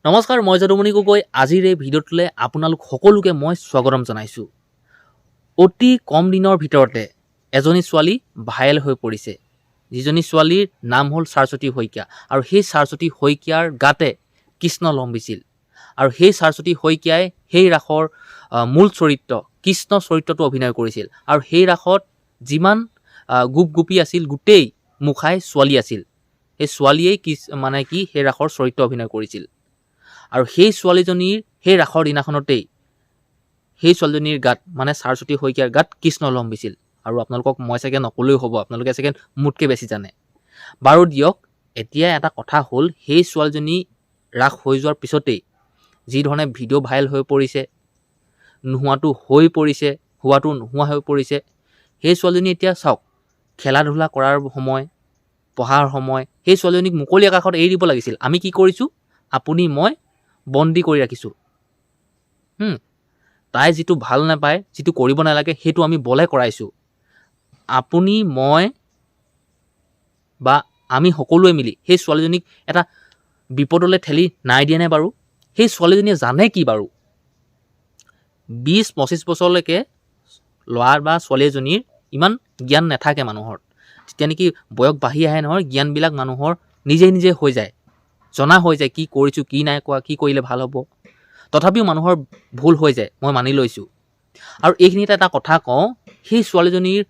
নমস্কাৰ, মই যদুমণি গগৈ। আজিৰ এই ভিডিঅ'টোলৈ আপোনালোক সকলোকে মই স্বাগতম জনাইছোঁ। অতি কম দিনৰ ভিতৰতে এজনী ছোৱালী ভাইৰেল হৈ পৰিছে, যিজনী ছোৱালীৰ নাম হ'ল সাৰস্বতী শইকীয়া। আৰু সেই সাৰস্বতী শইকীয়াৰ গাতে কৃষ্ণ লম্ভিছিল আৰু সেই সাৰস্বতী শইকীয়াই সেই ৰাসৰ মূল চৰিত্ৰ কৃষ্ণ চৰিত্ৰটো অভিনয় কৰিছিল। আৰু সেই ৰাসত যিমান গোপ গোপী আছিল, গোটেই মুখাই ছোৱালী আছিল। সেই ছোৱালীয়েই কি মানে কি সেই ৰাসৰ চৰিত্ৰ অভিনয় কৰিছিল। আৰু সেই ছোৱালীজনীৰ সেই ৰাসৰ দিনাখনতেই সেই ছোৱালীজনীৰ গাত, মানে সাৰস্বতী শইকীয়াৰ গাত কৃষ্ণ লম্ভিছিল। আৰু আপোনালোকক মই চাগে নক'লেও হ'ব, আপোনালোকে চাগে মোতকৈ বেছি জানে। বাৰু দিয়ক, এতিয়া এটা কথা হ'ল, সেই ছোৱালীজনী ৰাস হৈ যোৱাৰ পিছতেই যি ধৰণে ভিডিঅ' ভাইৰেল হৈ পৰিছে, নোহোৱাটো হৈ পৰিছে, হোৱাটো নোহোৱা হৈ পৰিছে। সেই ছোৱালীজনী এতিয়া চাওক, খেলা ধূলা কৰাৰ সময়, পঢ়াৰ সময়, সেই ছোৱালীজনীক মুকলি আকাশত এৰি দিব লাগিছিল। আমি কি কৰিছোঁ? আপুনি মই বন্দী কৰি ৰাখিছোঁ। তাই যিটো ভাল নাপায়, যিটো কৰিব নালাগে, সেইটো আমি বলে কৰাইছোঁ। আপুনি মই বা আমি সকলোৱে মিলি সেই ছোৱালীজনীক এটা বিপদলৈ ঠেলি নাই দিয়েনে বাৰু? সেই ছোৱালীজনীয়ে জানে কি বাৰু? 20-25 বছৰলৈকে ল'ৰা বা ছোৱালী এজনীৰ ইমান জ্ঞান নাথাকে মানুহৰ। যেতিয়া নেকি বয়স বাঢ়ি আহে নহয়, জ্ঞানবিলাক মানুহৰ নিজে নিজে হৈ যায়, জনা হৈ যায় কি কৰিছোঁ, কি নাই কৰা, কি কৰিলে ভাল হ'ব। তথাপিও মানুহৰ ভুল হৈ যায়, মই মানি লৈছোঁ। আৰু এইখিনিতে এটা কথা কওঁ, সেই ছোৱালীজনীৰ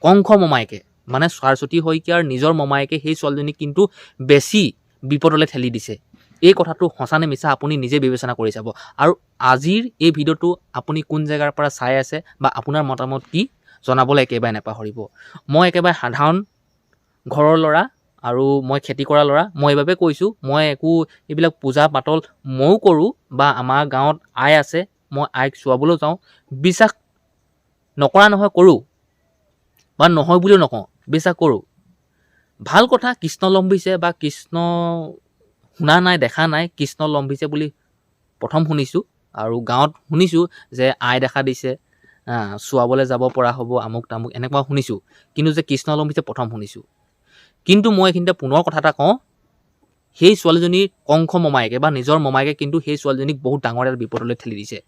কংস মমায়েকে, মানে সাৰস্বতী শইকীয়াৰ নিজৰ মমায়েকে সেই ছোৱালীজনীক কিন্তু বেছি বিপদলৈ ঠেলি দিছে। এই কথাটো সঁচা নে মিছা আপুনি নিজে বিবেচনা কৰি চাব। আৰু আজিৰ এই ভিডিঅ'টো আপুনি কোন জেগাৰ পৰা চাই আছে বা আপোনাৰ মতামত কি জনাবলৈ একেবাৰে নাপাহৰিব। মই একেবাৰে সাধাৰণ ঘৰৰ ল'ৰা আৰু মই খেতি কৰা ল'ৰা। মই এইবাবে কৈছোঁ, মই একো এইবিলাক পূজা পাতল ময়ো কৰোঁ বা আমাৰ গাঁৱত আই আছে, মই আইক চোৱাবলৈও যাওঁ। বিশ্বাস নকৰা নহয়, কৰোঁ বা নহয় বুলিও নকওঁ, বিশ্বাস কৰোঁ। ভাল কথা, কৃষ্ণ লম্ভিছে বা কৃষ্ণ শুনা নাই, দেখা নাই, কৃষ্ণ লম্ভিছে বুলি প্ৰথম শুনিছোঁ। আৰু গাঁৱত শুনিছোঁ যে আই দেখা দিছে, চোৱাবলৈ যাব পৰা হ'ব, আমুক তামুক এনেকুৱা শুনিছোঁ। কিন্তু যে কৃষ্ণ লম্ভিছে প্ৰথম শুনিছোঁ। কিন্তু মই এইখিনিতে পুনৰ কথা এটা কওঁ, সেই ছোৱালীজনীৰ কংস মমায়েকে বা নিজৰ মমায়েকে কিন্তু সেই ছোৱালীজনীক বহুত ডাঙৰ এটা বিপদলৈ ঠেলি দিছে।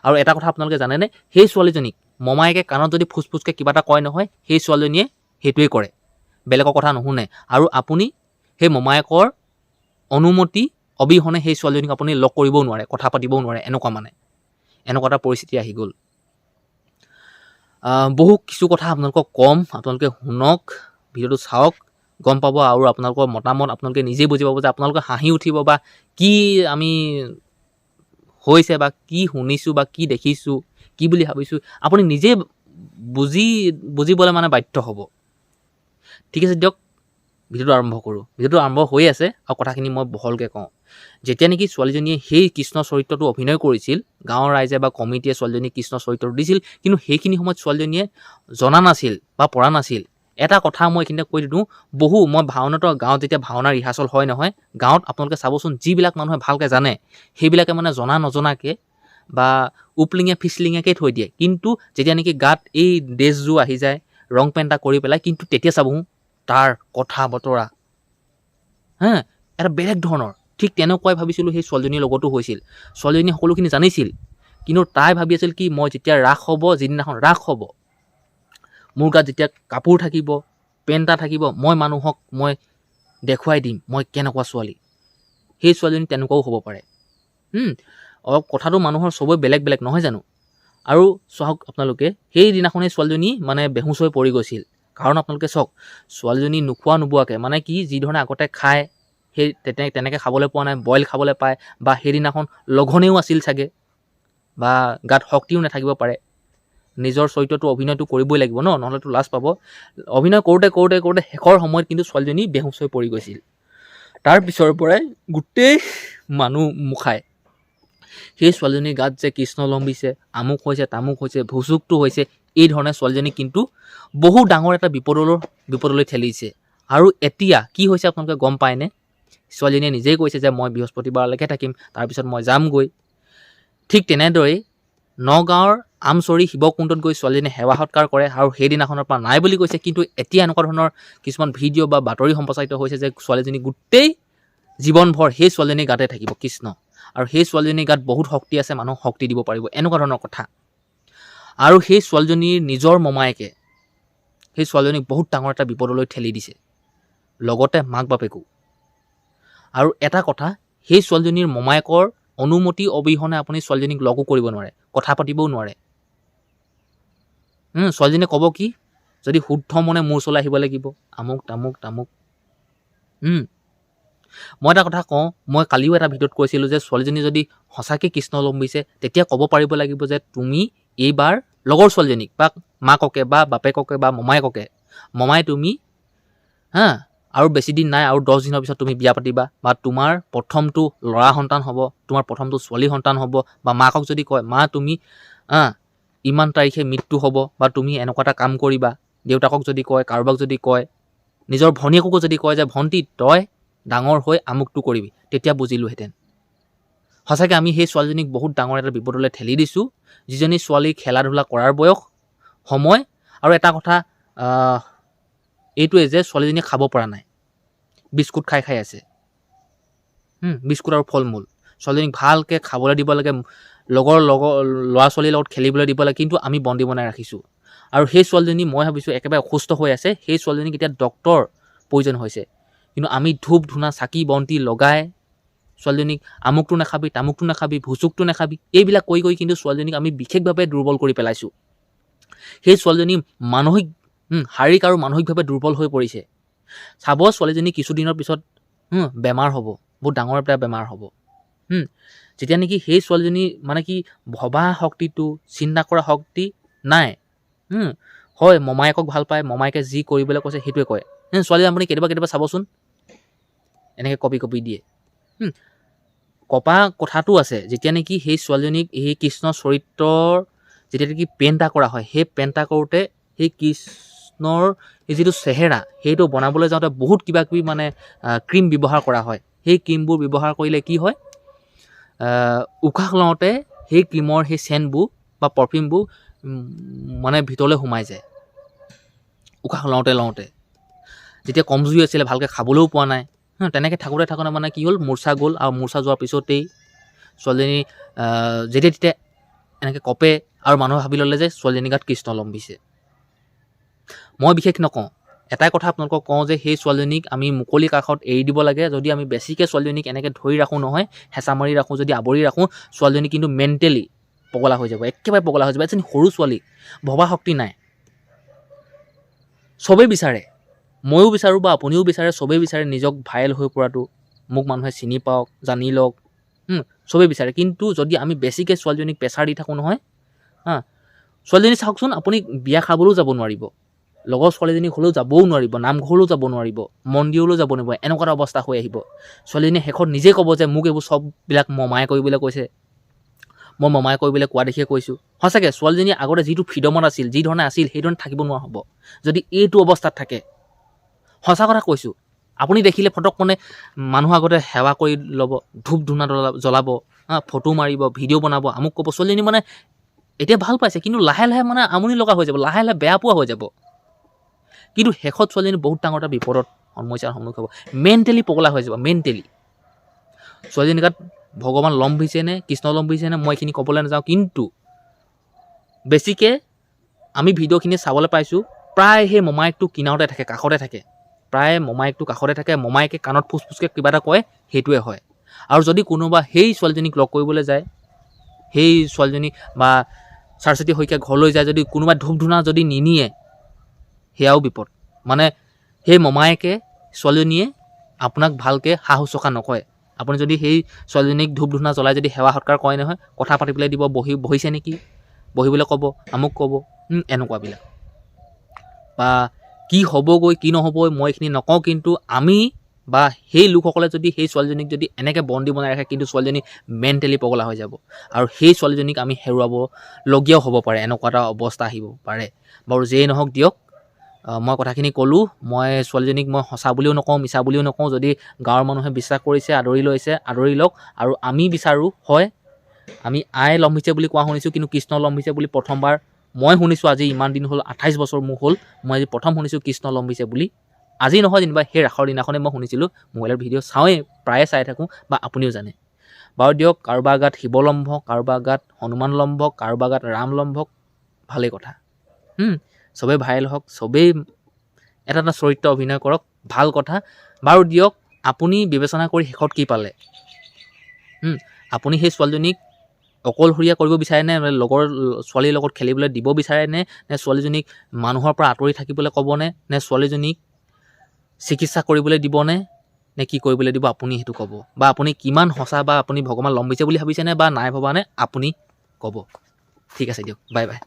আৰু এটা কথা আপোনালোকে জানেনে? সেই ছোৱালীজনীক মমায়েকে কাণত যদি ফুচফুচকৈ কিবা এটা কয় নহয়, সেই ছোৱালীজনীয়ে সেইটোৱেই কৰে, বেলেগৰ কথা নুশুনে। আৰু আপুনি সেই মমায়েকৰ অনুমতি অবিহনে সেই ছোৱালীজনীক আপুনি লগ কৰিবও নোৱাৰে, কথা পাতিবও নোৱাৰে। এনেকুৱা মানে এনেকুৱা এটা পৰিস্থিতি আহি গ'ল। বহু কিছু কথা আপোনালোকক ক'ম, আপোনালোকে শুনক, ভিডিঅ'টো চাওক, গম পাব। আৰু আপোনালোকৰ মতামত আপোনালোকে নিজেই বুজি পাব যে আপোনালোকে হাঁহি উঠিব বা কি আমি হৈছে বা কি শুনিছোঁ বা কি দেখিছোঁ, কি বুলি ভাবিছোঁ, আপুনি নিজেই বুজিবলৈ মানে বাধ্য হ'ব। ঠিক আছে দিয়ক, ভিডিঅ'টো আৰম্ভ কৰোঁ। ভিডিঅ'টো আৰম্ভ হৈ আছে আৰু কথাখিনি মই বহলকৈ কওঁ। যেতিয়া নেকি ছোৱালীজনীয়ে সেই কৃষ্ণ চৰিত্ৰটো অভিনয় কৰিছিল, গাঁৱৰ ৰাইজে বা কমিটিয়ে ছোৱালীজনীক কৃষ্ণ চৰিত্ৰটো দিছিল, কিন্তু সেইখিনি সময়ত ছোৱালীজনীয়ে জনা নাছিল বা পৰা নাছিল। এটা কথা মই এইখিনিতে কৈ দিওঁ, বহু মই ভাওনাটো গাঁৱত যেতিয়া ভাওনা ৰিহাৰ্চল হয় নহয়, গাঁৱত আপোনালোকে চাবচোন, যিবিলাক মানুহে ভালকৈ জানে সেইবিলাকে মানে জনা নজনাকৈ বা উপলিঙে ফিচলিঙাকৈ থৈ দিয়ে। কিন্তু যেতিয়া নেকি গাত এই ড্ৰেছযোৰ আহি যায়, ৰং পেণ্ট এটা কৰি পেলাই, কিন্তু তেতিয়া চাব তাৰ কথা বতৰা হে এটা বেলেগ ধৰণৰ। ঠিক তেনেকুৱাই ভাবিছিলোঁ সেই ছোৱালীজনীৰ লগতো হৈছিল। ছোৱালীজনীয়ে সকলোখিনি জানিছিল, কিন্তু তাই ভাবি আছিল কি মই যেতিয়া ৰাস হ'ব, যিদিনাখন ৰাস হ'ব, মোৰ গাত যেতিয়া কাপোৰ থাকিব, পেণ্ট এটা থাকিব, মই মানুহক মই দেখুৱাই দিম মই কেনেকুৱা ছোৱালী। সেই ছোৱালীজনী তেনেকুৱাও হ'ব পাৰে। অলপ কথাটো মানুহৰ চবৰে বেলেগ বেলেগ নহয় জানো? আৰু চাওক আপোনালোকে, সেইদিনাখনেই ছোৱালীজনী মানে বেহুচ হৈ পৰি গৈছিল। কাৰণ আপোনালোকে চাওক, ছোৱালীজনী নোখোৱা নোবোৱাকৈ, মানে কি যিধৰণে আগতে খায়, সেই তেনেকৈ খাবলৈ পোৱা নাই, বইল খাবলৈ পায় বা সেইদিনাখন লঘোণেও আছিল চাগে বা গাত শক্তিও নাথাকিব পাৰে। নিজৰ চৰিত্ৰটো অভিনয়টো কৰিবই লাগিব ন, নহ'লেতো লাজ পাব। অভিনয় কৰোঁতে কৰোঁতে কৰোঁতে শেষৰ সময়ত কিন্তু ছোৱালীজনী বেহুচ হৈ পৰি গৈছিল। তাৰ পিছৰ পৰাই গোটেই মানুহ মুখাই সেই ছোৱালীজনীৰ গাত যে কৃষ্ণ লম্ভিছে, আমুক হৈছে, তামুক হৈছে, ভুচুকটো হৈছে, এই ধৰণে ছোৱালীজনীক কিন্তু বহু ডাঙৰ এটা বিপদলৈ ঠেলিছে। আৰু এতিয়া কি হৈছে আপোনালোকে গম পায়নে? ছোৱালীজনীয়ে নিজেই কৈছে যে মই বৃহস্পতিবাৰলৈকে থাকিম, তাৰপিছত মই যামগৈ। ঠিক তেনেদৰেই নগাঁৱৰ আমচৰি শিৱকুণ্ডত গৈ ছোৱালীজনীয়ে সেৱা সৎকাৰ কৰে আৰু সেইদিনাখনৰ পৰা নাই বুলি কৈছে। কিন্তু এতিয়া এনেকুৱা ধৰণৰ কিছুমান ভিডিঅ' বা বাতৰি সম্প্ৰচাৰিত হৈছে যে ছোৱালীজনী গোটেই জীৱনভৰ সেই ছোৱালীজনীৰ গাতে থাকিব কৃষ্ণ। আৰু সেই ছোৱালীজনীৰ গাত বহুত শক্তি আছে, মানুহক শক্তি দিব পাৰিব, এনেকুৱা ধৰণৰ কথা। আৰু সেই ছোৱালীজনীৰ নিজৰ মমায়েকে সেই ছোৱালীজনীক বহুত ডাঙৰ এটা বিপদলৈ ঠেলি দিছে, লগতে মাক বাপেকো। আৰু এটা কথা, সেই ছোৱালীজনীৰ মমায়েকৰ অনুমতি অবিহনে আপুনি ছোৱালীজনীক লগো কৰিব নোৱাৰে, কথা পাতিবও নোৱাৰে। ছোৱালীজনীয়ে ক'ব কি, যদি শুদ্ধ মনে মোৰ ওচৰলৈ আহিব লাগিব, আমুক তামুক তামুক। মই এটা কথা কওঁ, মই কালিও এটা ভিডিঅ'ত কৈছিলোঁ যে ছোৱালীজনী যদি সঁচাকৈ কৃষ্ণ লম্ভিছে, তেতিয়া ক'ব পাৰিব লাগিব যে তুমি এইবাৰ লগৰ ছোৱালীজনীক বা মাককে বা বাপেককে বা মমায়েককে, মমাই তুমি হা আৰু বেছি দিন নাই, আৰু 10 দিনৰ পিছত তুমি বিয়া পাতিবা, বা তোমাৰ প্ৰথমটো ল'ৰা সন্তান হ'ব, তোমাৰ প্ৰথমটো ছোৱালী সন্তান হ'ব, বা মাকক যদি কয় মা তুমি ইমান তাৰিখে মৃত্যু হ'ব, বা তুমি এনেকুৱা এটা কাম কৰিবা, দেউতাকক যদি কয়, কাৰোবাক যদি কয়, নিজৰ ভনীয়েককো যদি কয় যে ভণ্টি তই ডাঙৰ হৈ আমুকটো কৰিবি, তেতিয়া বুজিলোহেঁতেন। সঁচাকৈ আমি সেই ছোৱালীজনীক বহুত ডাঙৰ এটা বিপদলৈ ঠেলি দিছোঁ, যিজনী ছোৱালী খেলা ধূলা কৰাৰ বয়স সময়। আৰু এটা কথা এইটোৱে যে ছোৱালীজনীয়ে খাব পৰা নাই, বিস্কুট খাই খাই আছে, বিস্কুট আৰু ফল মূল। ছোৱালীজনীক ভালকৈ খাবলৈ দিব লাগে, লগৰ লগৰ ল'ৰা ছোৱালীৰ লগত খেলিবলৈ দিব লাগে, কিন্তু আমি বন্দী বনাই ৰাখিছোঁ। আৰু সেই ছোৱালীজনী মই ভাবিছোঁ একেবাৰে অসুস্থ হৈ আছে, সেই ছোৱালীজনীক এতিয়া ডক্তৰ প্ৰয়োজন হৈছে, কিন্তু আমি ধূপ ধূনা চাকি বন্তি লগাই ছোৱালীজনীক আমুকটো নাখাবি, তামুকটো নাখাবি, ভুচুকটো নাখাবি, এইবিলাক কৈ কৈ কিন্তু ছোৱালীজনীক আমি বিশেষভাৱে দুৰ্বল কৰি পেলাইছোঁ। সেই ছোৱালীজনী মানসিক, শাৰীৰিক আৰু মানসিকভাৱে দুৰ্বল হৈ পৰিছে। চাব ছোৱালীজনী কিছুদিনৰ পিছত বেমাৰ হ'ব, বহুত ডাঙৰ এটা বেমাৰ হ'ব। যেতিয়া নেকি সেই ছোৱালীজনী মানে কি ভবা শক্তিটো, চিন্তা কৰা শক্তি নাই। হয় মমায়েকক ভাল পায়, মমায়েকে যি কৰিবলৈ কৈছে সেইটোৱে কয়। ছোৱালী আপুনি কেতিয়াবা কেতিয়াবা চাবচোন এনেকৈ কপি কপি দিয়ে। কপা কথাটো আছে, যেতিয়া নেকি সেই ছোৱালীজনীক সেই কৃষ্ণ চৰিত্ৰৰ যেতিয়া নেকি পেইণ্ট এটা কৰা হয়, সেই পেইণ্ট এটা কৰোঁতে সেই কৃষ্ণৰ সেই যিটো চেহেৰা, সেইটো বনাবলৈ যাওঁতে বহুত কিবা কিবি মানে ক্ৰীম ব্যৱহাৰ কৰা হয়। সেই ক্ৰীমবোৰ ব্যৱহাৰ কৰিলে কি হয়, উশাহ লওঁতে সেই ক্ৰীমৰ সেই চেণ্টবোৰ বা পাৰফিউমবোৰ মানে ভিতৰলৈ সোমাই যায় উশাহ লওঁতে লওঁতে। যেতিয়া কমজুৰি আছিলে, ভালকৈ খাবলৈও পোৱা নাই, তেনেকৈ থাকোঁতে থাকোঁতে মানে কি হ'ল, মূৰ্ছা গ'ল। আৰু মূৰ্ছা যোৱাৰ পিছতেই ছোৱালীজনী যেতিয়া তেতিয়া এনেকৈ কঁপে, আৰু মানুহে ভাবি ল'লে যে ছোৱালীজনী গাত কৃষ্ণ লম্ভিছে। মই বিশেষ নকওঁ, এটাই কথা আপোনালোকক কওঁ যে সেই ছোৱালীজনীক আমি মুকলি কাষত এৰি দিব লাগে। যদি আমি বেছিকৈ ছোৱালীজনীক এনেকৈ ধৰি ৰাখোঁ নহয়, হেঁচা মাৰি ৰাখোঁ, যদি আৱৰি ৰাখোঁ, ছোৱালীজনী কিন্তু মেণ্টেলি পগলা হৈ যাব, একেবাৰে পগলা হৈ যাব। এজনী সৰু ছোৱালী, ভবা শক্তি নাই। চবেই বিচাৰে, ময়ো বিচাৰোঁ বা আপুনিও বিচাৰে, চবেই বিচাৰে নিজক ভাইৰেল হৈ পৰাটো, মোক মানুহে চিনি পাওক, জানি লওক, চবেই বিচাৰে। কিন্তু যদি আমি বেছিকৈ ছোৱালীজনীক প্ৰেছাৰ দি থাকোঁ নহয়, হা ছোৱালীজনী চাওকচোন, আপুনি বিয়া খাবলৈও যাব নোৱাৰিব, লগৰ ছোৱালীজনীক হ'লেও যাবও নোৱাৰিব, নামঘৰলৈও যাব নোৱাৰিব, মন্দিৰলৈও যাব নোৱাৰিব, এনেকুৱা এটা অৱস্থা হৈ আহিব। ছোৱালীজনীয়ে শেষত নিজেই ক'ব যে মোক এইবোৰ চববিলাক মমায়ে কৰিবলৈ কৈছে, মই মমায়ে কৰিবলৈ কোৱা দেখিয়ে কৈছোঁ। সঁচাকৈ ছোৱালীজনীয়ে আগতে যিটো ফ্ৰীডমত আছিল, যি ধৰণে আছিল, সেই ধৰণে থাকিব নোৱাৰা হ'ব যদি এইটো অৱস্থাত থাকে। সঁচা কথা কৈছোঁ, আপুনি দেখিলে ফটককনে মানুহৰ আগতে সেৱা কৰি ল'ব, ধূপ ধূনা জ্বলাব, হা ফটো মাৰিব, ভিডিঅ' বনাব, আমুক ক'ব। ছোৱালীজনী মানে এতিয়া ভাল পাইছে, কিন্তু লাহে লাহে মানে আমনি লগা হৈ যাব, লাহে লাহে বেয়া পোৱা হৈ যাব। কিন্তু শেষত ছোৱালীজনী বহুত ডাঙৰ এটা বিপদত সমস্যাৰ সন্মুখীন হ'ব, মেণ্টেলি পগলা হৈ যাব। মেণ্টেলি ছোৱালীজনী গাত ভগৱান লম্ভিছে নে কৃষ্ণ লম্ভিছে নে মই এইখিনি ক'বলৈ নাযাওঁ, কিন্তু বেছিকৈ আমি ভিডিঅ'খিনি চাবলৈ পাইছোঁ প্ৰায় সেই মমায়েকটো কিনাৰতে থাকে, কাষতে থাকে, প্ৰায় মমায়েকটো কাষতে থাকে, মমায়েকে কাণত ফুচফুচকৈ কিবা এটা কয়, সেইটোৱে হয়। আৰু যদি কোনোবা সেই ছোৱালীজনীক লগ কৰিবলৈ যায়, সেই ছোৱালীজনী বা সৰস্বতী শইকীয়া ঘৰলৈ যায়, যদি কোনোবা ধূপ ধূনা যদি নিনিয়ে, সেয়াও বিপদ। মানে সেই মমায়েকে ছোৱালীজনীয়ে আপোনাক ভালকৈ সা শুশ্ৰূষা নকৰে। আপুনি যদি সেই ছোৱালীজনীক ধূপ ধূনা জ্বলাই যদি সেৱা সৎকাৰ কৰে নহয়, কথা পাতিবলৈ দিব, বহিছে নেকি, বহিবলৈ ক'ব, আমুক ক'ব, এনেকুৱাবিলাক বা কি হ'বগৈ কি নহ'বগৈ মই এইখিনি নকওঁ। কিন্তু আমি বা সেই লোকসকলে যদি সেই ছোৱালীজনীক যদি এনেকৈ বন্দী বনাই ৰাখে, কিন্তু ছোৱালীজনী মেণ্টেলি পগলা হৈ যাব, আৰু সেই ছোৱালীজনীক আমি হেৰুৱাবলগীয়াও হ'ব পাৰে, এনেকুৱা এটা অৱস্থা আহিব পাৰে। বাৰু যেই নহওক দিয়ক, মই কথাখিনি ক'লোঁ। মই ছোৱালীজনীক মই সঁচা বুলিও নকওঁ, মিছা বুলিও নকওঁ। যদি গাঁৱৰ মানুহে বিশ্বাস কৰিছে, আদৰি লৈছে, আদৰি লওক। আৰু আমি বিচাৰোঁ, হয় আমি আই লম্ভিছে বুলি কোৱা শুনিছোঁ, কিন্তু কৃষ্ণ লম্ভিছে বুলি প্ৰথমবাৰ মই শুনিছোঁ। আজি ইমান দিন হ'ল, 28 বছৰ মোৰ হ'ল, মই আজি প্ৰথম শুনিছোঁ কৃষ্ণ লম্ভিছে বুলি। আজি নহয় যেনিবা, সেই ৰাসৰ দিনাখনেই মই শুনিছিলোঁ। মোবাইলত ভিডিঅ' চাওঁৱেই, প্ৰায়ে চাই থাকোঁ, বা আপুনিও জানে। বাৰু দিয়ক, কাৰোবাৰ গাত শিৱলম্ভ, কাৰোবাৰ গাত হনুমান লম্ভ, কাৰোবাৰ গাত ৰাম লম্ভক, ভালেই কথা। চবেই ভাইৰেল হওক, চবেই এটা এটা চৰিত্ৰ অভিনয় কৰক, ভাল কথা। বাৰু দিয়ক, আপুনি বিবেচনা কৰি শেষত কি পালে? আপুনি সেই ছোৱালীজনীক অকলশৰীয়া কৰিব বিচাৰেনে, লগৰ ছোৱালীৰ লগত খেলিবলৈ দিব বিচাৰেনে, নে ছোৱালীজনীক মানুহৰ পৰা আঁতৰি থাকিবলৈ ক'বনে, নে ছোৱালীজনীক চিকিৎসা কৰিবলৈ দিবনে, নে কি কৰিবলৈ দিব, আপুনি সেইটো ক'ব। বা আপুনি কিমান সঁচা বা আপুনি ভগৱান লম্ভিছে বুলি ভাবিছেনে বা নাই ভবানে, আপুনি ক'ব। ঠিক আছে দিয়ক, বাই বাই।